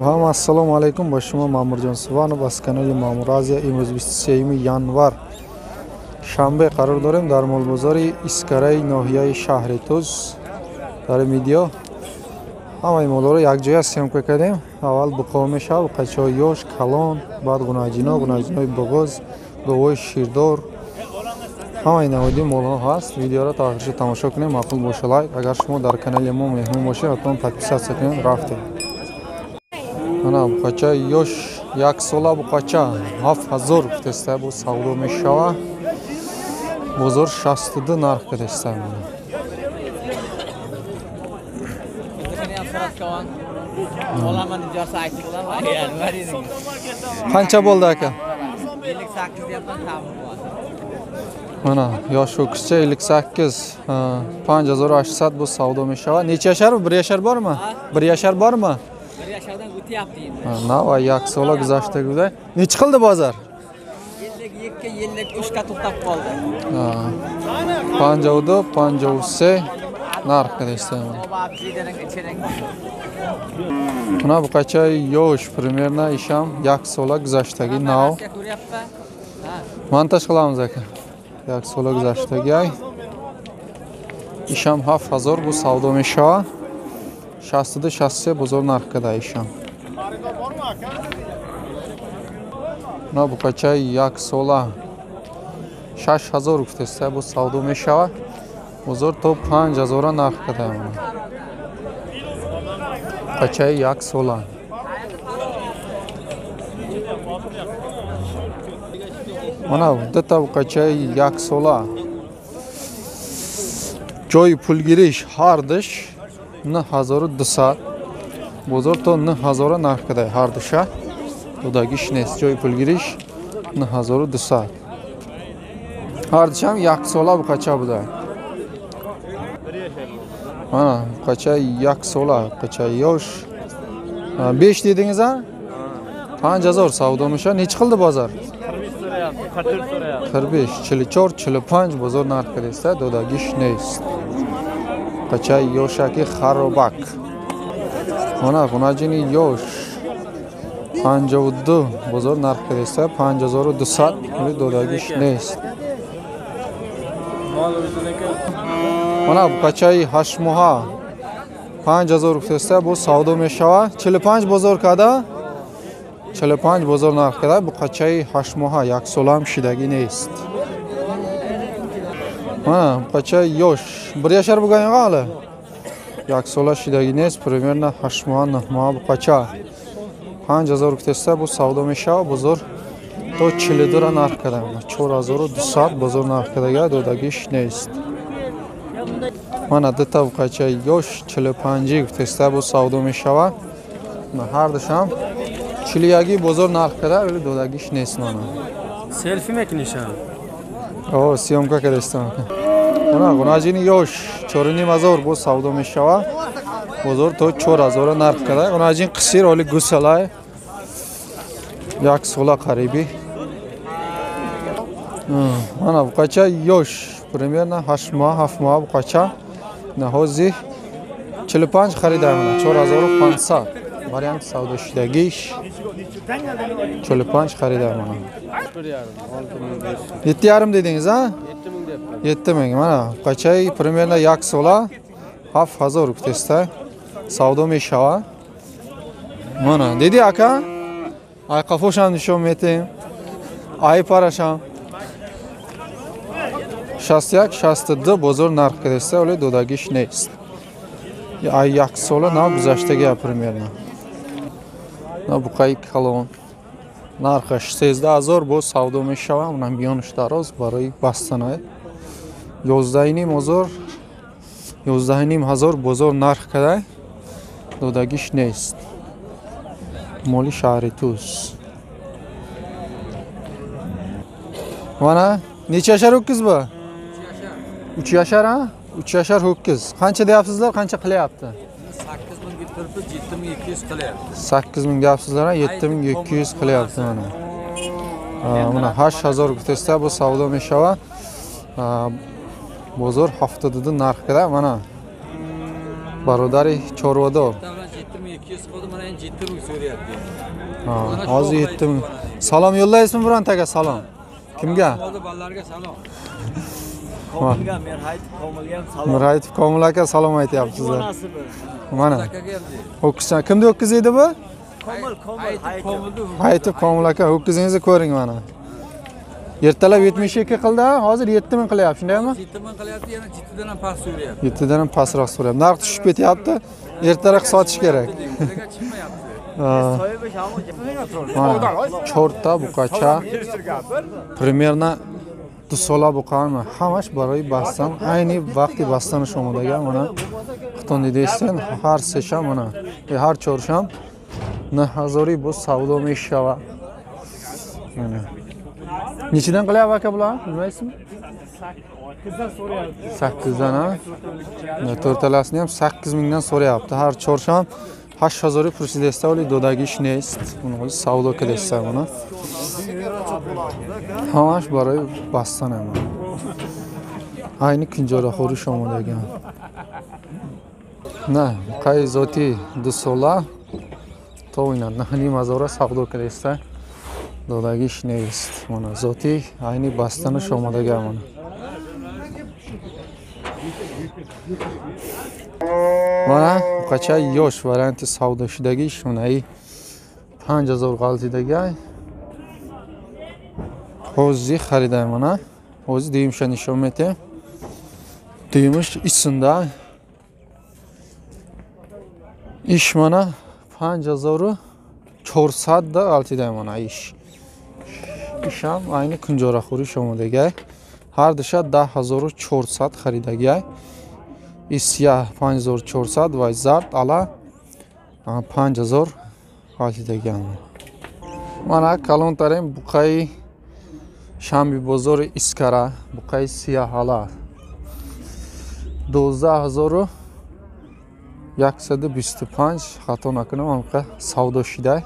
Ҳама ассалому алайкум, ба шумо Маъмурҷон Суванов аз канали Маъмур Азия. Имрӯз 23 январ шанбе қарор дорем дар молбозори Искараи ноҳияи шаҳри Туз. Дар ин видео ҳамаи молҳоро якҷоя съёмка кардем. Аввал буқо мешавад, буқачаҳои ёш, калон, баъд гунаҷино, гунаҷинои буғуз, говҳои ширдор, ҳамаи навъи молҳо ҳаст. Видеоро то охирша тамошо кунем, маъқул боша лайк. Агар шумо дар канали мо меҳмон бошед, ҳатман подписаться кунед. Рафтем. Ана буқача ёш як сола буқача 7000 гуфтеста, бо савдо мешава. Бозор 62 нарх кадеста. Qancha bo'ldi aka? 58 deyapman, ta'min bo'ladi. Mana yosh ho'kizcha 58, 5800 bu savdo meshava. Necha yashar? 1 yashar bormi? 1 yashar bormi? 1 yashardan o'tyapti endi. Nava як sola guzashtagida. Necha qildi bozor? 52, 53 ga to'xtab qoldi. 52, 53 narx deysan. Buna buqacha yosh примерно isham як sola guzashtagi nav. Montaj qilamiz aka. Як sola guzashtagi ay. Isham 7000 bu savdo meshava. 62, 63 bozor narxida isham. Buna buqacha як sola 6000 гуфтеста bu savdo meshava. Бозор то 5000 нарх када. Buqacha як sola. Mana bitta buqacha як sola. Joy pulgirish har dish 9200. Бозор то 9000 нарх када har disha. Додаgish нест. Joy pulgirish 9200. Har disham як sola buqacha buda. Mana buqacha як sola, buqacha yosh. 5 dedingiz ha? 5000 savdo misha. Necha qildi bozor? 45 so'rayapti, 44 so'rayapti. 45, 44, 45 bozor narxi desa, dodagish neст. Buqacha yoshaki xarobak. Mana g'unajini yosh 52 bozor narxi desa, 5200 dodagish neст. Mana buqachai 8 moha 5000 гуфтеста, бу савдо мешава. 45 бозор када? 45 бозор нарх када. Буқачаи 8 моҳа як солам шидагӣ нест. Mana buqacha yosh, 1 yashar bo'lgan hali. Як сола шидагӣ нест, примерно 8 моҳа, 9 моҳа буқача. 5000 гуфтеста, бу савдо мешава. Бозор то 42 нарх када. 4200 бозор нарх кадага, додагиш нест. Mana bitta buqacha yosh 45 гуфтеста, бу савдо мешава. Har disham 41 бозор нарх када, вале додагиш нест. Mana selfie meknishan. О, съёмка кардастам. Mana g'unajini yosh 4500 бу савдо мешава. Бозор то 4000 нарх када. G'unajin qisir oli gusalay. Як sola qaribi. Mana buqacha yosh примерно 8 моҳ, 7 моҳ buqacha. Наҳози 45 харидам, 4500. Вариант савдо шудагиш 45 харидам. 7,5 dedingiz ha? 7000 mana buqacha примерно як sola 7000 гуфтеста савдо мешава. Mana dedi aka, ay qafosham nishon metим. Ay parasham. 61, 62 bozor narx desa, ular dodagish neст. Ay як sola nav guzashtagi примерно. На buqay kalon. Нархаш 13000 бо савдо мешава. Унам биёнш дароз барои бастанай. 11,5 11,5 бозор нарх кадай. Додагиш нест. Моли шаҳри Туз. Mana necha yashar ho'kiz bu? 3 yashar ha? 3 yashar ho'kiz. Qancha deyapsizlar, qancha qilyapti? 8000 deb turibdi, 7200 qilyapti. 8000 deyapsizlar, 7200 qilyapti mana. Mana 8000 гуфтеста, bu savdo meshava. Bozor 72 narxida mana. Barodari chorvador. 7200 qildi, mana 7 ming so'rayapti. Ha, hozir 7 ming. Salom yo'llaysizmi birontaga salom? Kimga? Bolalarga salom. Komilga, Mirhayitov Komilga ham salom. Mirhayitov Komil aka salom aytyapsizlar. Mana. Ho'kizcha kimni ho'kiz edi bu? Komil, Komil, Hayitov Komil aka, ho'kizingizni ko'ring mana. Ertalab 72 qildi, hozir 7 ming qilyapti, shundaymi? 7 ming qilyapti, yana 7 dan ham past so'rayapti. 7 dan ham pastroq so'rayapti. Narx tushib ketyapti. Ertaroq sotish kerak. Chorta buqacha. Примерно 2 sola buqami? Hamash baroi bastan, ayni vaqti bastanish omodaga mana xitoy deysan, har sesha mana, har chorsham 9000 bu savdo meshava. Mana. Nechidan qilyapti aka bular? Bilmaysizmi? 8dan so'rayapti. 8dan ha? To'rtalasini ham 8000 dan so'rayapti. Har chorsham 8000 pursidesta oli dodagish nest. Buni o'zi savdo qilsa mana. Hamash baroi bastan ham. Ayni kunjora xo'rish omodagan. Na, qay zoti 2 sola to'yna 9,5 savdo qilsa. Dodagish nest. Mana zoti ayni bastanish omodagan mana. Mana buqacha yosh varianti savdoshidagi shunay 5000 qaltidaga hozir xariday mana. Hozir deyimsha nishon mete. Deyimish isinda. Ish mana 5400 da qaltiday mana ish. Ish ham ayni kunjora xo'rish omodaga. Har dusha 10400 xaridaga. Isya 5400 va zard ala 5000 qaltidagan. Mana kalontarim buqay shanbi bozori Iskara, buqay siyah ala 12125 xato nakunam amqa savdo shiday.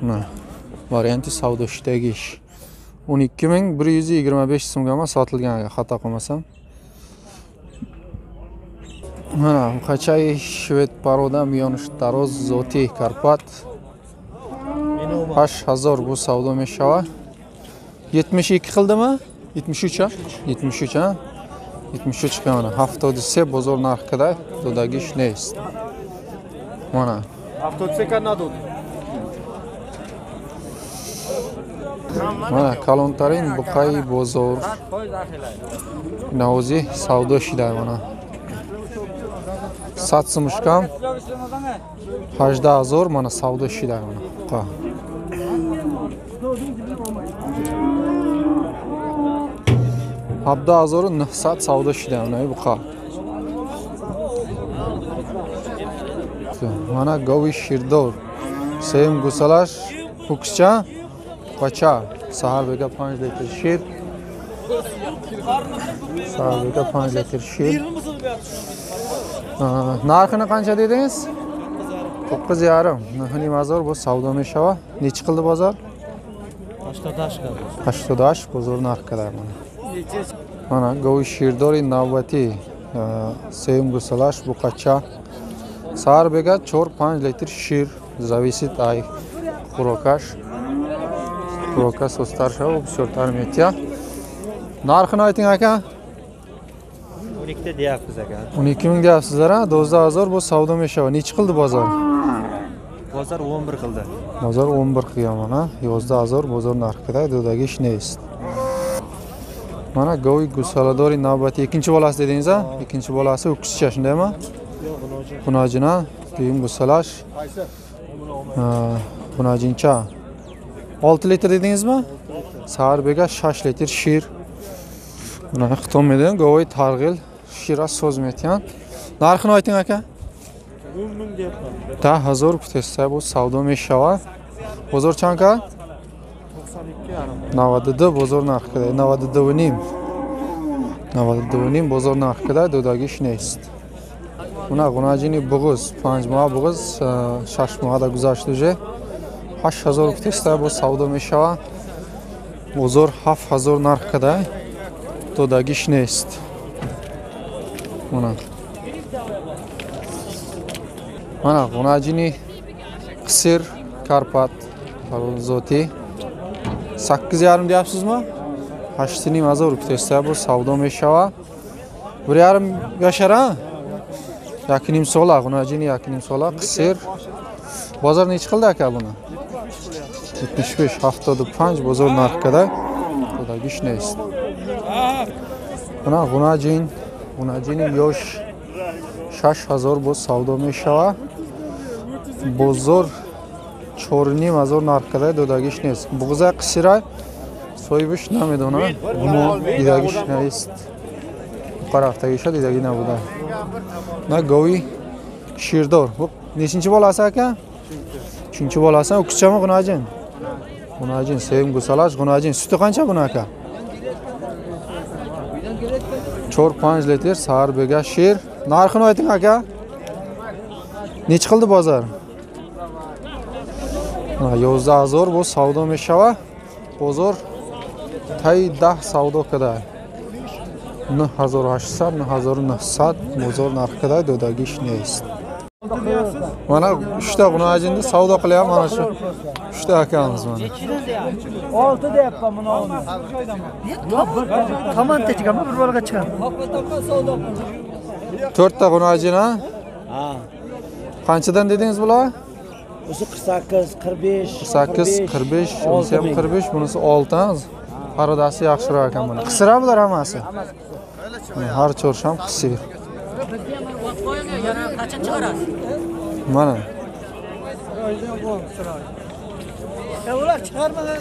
Mana varianti savdo shidagi ish. 12125 so'mga sotilgan agar xato qilmasam. Mana buqachay shved paroda miyonish taroz zoti Karpat 8000 bu savdo meshava. 72 qildimi? 73 ha? 73 ha? 73 mana 73 bozor narxida dodagish nest. Mana 73 ka nadod. Mana kalontarin buqay bozor. Navozi savdo shiday mana. 100 сумушкам 18000 mana savdo shiday mana. Buqa. 17900 savdo shiday mana buqa. Mana govi shirdor. Seyim gusalash ho'kizcha buqacha sahar bega 5 litr shir. Sahar bega 5 litr shir. Narxini qancha dedingiz? 9,5. 9,5 bu savdo meshava. Nechi qildi bozor? 88 qildi. 88 bozor narxi qadar mana. Mana govi shirdori navbati seyim gusalash buqacha. Sahar bega 4-5 litr shir зависит ay xurokash. Xuroka sostar shava bisyortar metya. Narxini ayting aka. 12 ta deyapmiz aka. 12 ming deyapsizlar ha? 12000 bu savdo meshava. Nechi qildi bozor? Bozor 11 qildi. Bozor 11 qilgan mana. 11000 bozor narxida dodagi ish nest. Mana govi gusaladori navbati ikkinchi bolasi dedingiz ha? Ikkinchi bolasi ho'kizcha shundaymi? Yo'q, xunojin. Xunojina, duyum gusalash. Xunojincha. 6 litr dedingizmi? Sahar bega 6 litr shir. Buni xitoy median govi targ'il shira so'z metyan. Narxini ayting aka. 10 ming deyapman. 10000 kutsa bu savdo meshava. Bozor chanka? 92,5. 92 bozor narxida. 92,5. 92,5 bozor narxida dodagish nest. Buna g'unajini bug'uz, 5 moh bug'uz, 6 mohda guzashti уже. 8000 kutsa bu savdo meshava. Bozor 7000 narxida dodagish nest. Mana. Mana g'unajini qisir Karpat zoti 8,5 deyapsizmi? 8,5 ҳазор рупия bu savdo mешава. 1,5 yashar a? 1,5 sola, g'unajini 1,5 sola qisir. Bozor nechi qildi aka buni? 75, 75 bozor narxida. Xudoga neist. Mana g'unajin, g'unajini yosh 6 ҳазор боз савдо мешава. Бозор 4,5 ҳазор нархкада, додагиш нест. Буғза қисира, соҳибиш намедонам, гумон дидагиш нест. Рафтагиша дидагӣ набуда. На гови ширдор. Bu nechinchi bolasi aka? Uchinchi bolasi. O'kizchami g'unajin? G'unajin, sevim go'salash g'unajin. Suti qancha buni aka? 4-5 litr sahar bega shir. Narxini ayting aka. Nechi qildi bozor? 11 ҳазор боз савдо мешава. Бозор таи 10 савдо када. 9800, 9900 бозор нарх када, додагиш нест. Mana uchta g'unajinni savdo qilyapti mana shu uchta akamiz mana. 6 deyapman buni. Komanda chiqaman, bir bolaga chiqaman. To'rtta g'unajin ha? Ha. Qanchadan dedingiz bular? O'zi 48, 45. 48, 45, bunisi ham 45, bunisi 6 ha? Parodasi yaxshiroq ekan buni. Qisira bular hammasi. Har cho'rish ham qisir. Mana. Ular chiqarmagan.